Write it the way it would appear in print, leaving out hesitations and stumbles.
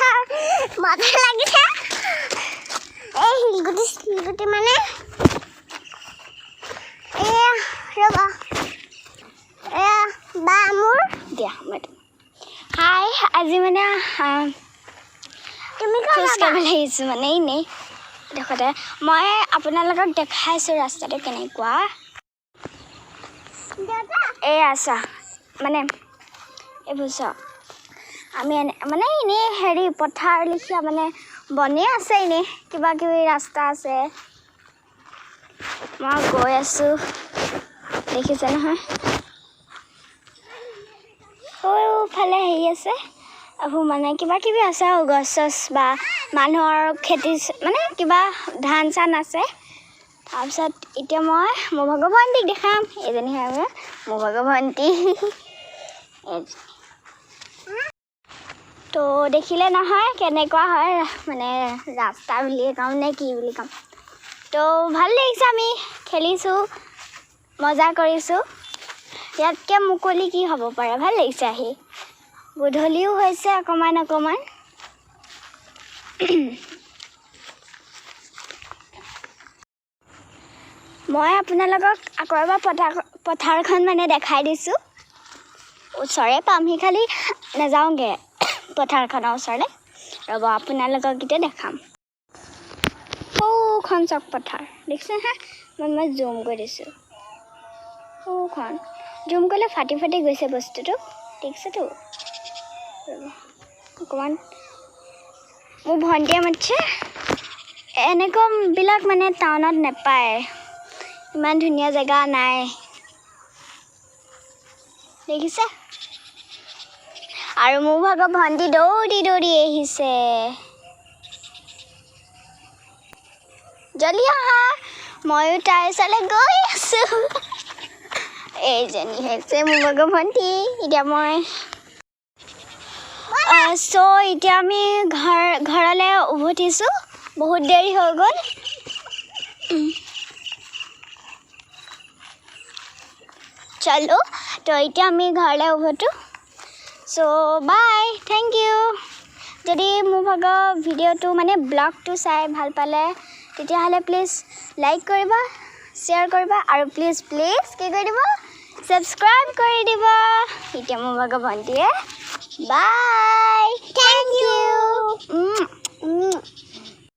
পথাৰ মজা লাগিছে। এই শিলগুটি শিলগুটি মানে এয়া, ৰ'বা, এয়া বা মোৰ। দিয়া, মই হাই, আজি মানে তুমি ক'ত খোজ যাবা? কাঢ়িবলৈ আহিছোঁ। মানে এনেই দেখোঁতে মই আপোনালোকক দেখাইছোঁ ৰাস্তাটো কেনেকুৱা। দেউতা। এয়া চোৱা, মানে এইবোৰ চোৱা, আমি এনে মানে এনেই হেৰি পথাৰ লিখীয়া মানে বনেই আছে, এনেই কিবা কিবি ৰাস্তা আছে। মই গৈ আছোঁ, দেখিছে নহয়? সৌফালে হেৰি আছে, এইবোৰ মানে কিবা কিবি আছে আৰু গছ চছ বা মানুহৰ খেতি মানে কিবা ধান চান আছে। তাৰপিছত এতিয়া মই মোৰ ভাগৰ ভণ্টিক দেখাম। এইজনী হয় মোৰ ভাগৰ ভণ্টি। এইজনী। তো দেখিলে নহয় কেনেকুৱা হয়, মানে ৰাস্তা বুলিয়ে ক'ম নে কি বুলি ক'ম? তো ভাল লাগিছে, আমি খেলিছোঁ, মজা কৰিছোঁ। ইয়াতকৈ মুকলি কি হ'ব পাৰে? ভাল লাগিছে আহি। গধূলিও হৈছে অকণমান অকণমান। মই আপোনালোকক আকৌ এবাৰ পথাৰখন মানে দেখাই দিছোঁ। ওচৰে পামহি, খালি নাযাওঁগৈ পথাৰখনৰ ওচৰলৈ। ৰ'ব, আপোনালোকক এতিয়া দেখাম। সৌখন চাওক পথাৰ, দেখিছে? হা, মই জুম কৰি দিছোঁ। সৌখন জুম কৰিলে ফাটি ফাটি গৈছে বস্তুটো, দেখিছেতো? ৰ'ব অকণমান, মোৰ ভণ্টিয়ে মাতিছে। এনেকুৱাবিলাক মানে টাউনত নাপায়, ইমান ধুনীয়া জেগা নাই, দেখিছে? আৰু মোৰ ভাগৰ ভণ্টি দৌৰি দৌৰি আহিছে। জলদি আহা, ময়ো তাইৰ ওচৰলৈ গৈ আছোঁ। এইজনী হৈছে মোৰ ভাগৰ ভণ্টি। এতিয়া মই চ' এতিয়া আমি ঘৰলৈ উভতিছোঁ, বহুত দেৰি হৈ গ'ল। চলো, তো এতিয়া আমি ঘৰলৈ উভতোঁ। চ' বাই, thank U. যদি মোৰ ভাগৰ ভিডিঅ'টো মানে ব্লগটো চাই ভাল পালে, তেতিয়াহ'লে প্লিজ লাইক কৰিবা, শ্বেয়াৰ কৰিবা আৰু প্লিজ প্লিজ কি কৰি দিব? ছাবস্ক্ৰাইব কৰি দিব। এতিয়া মোৰ ভাগৰ ভণ্টিয়ে বাই, thank U.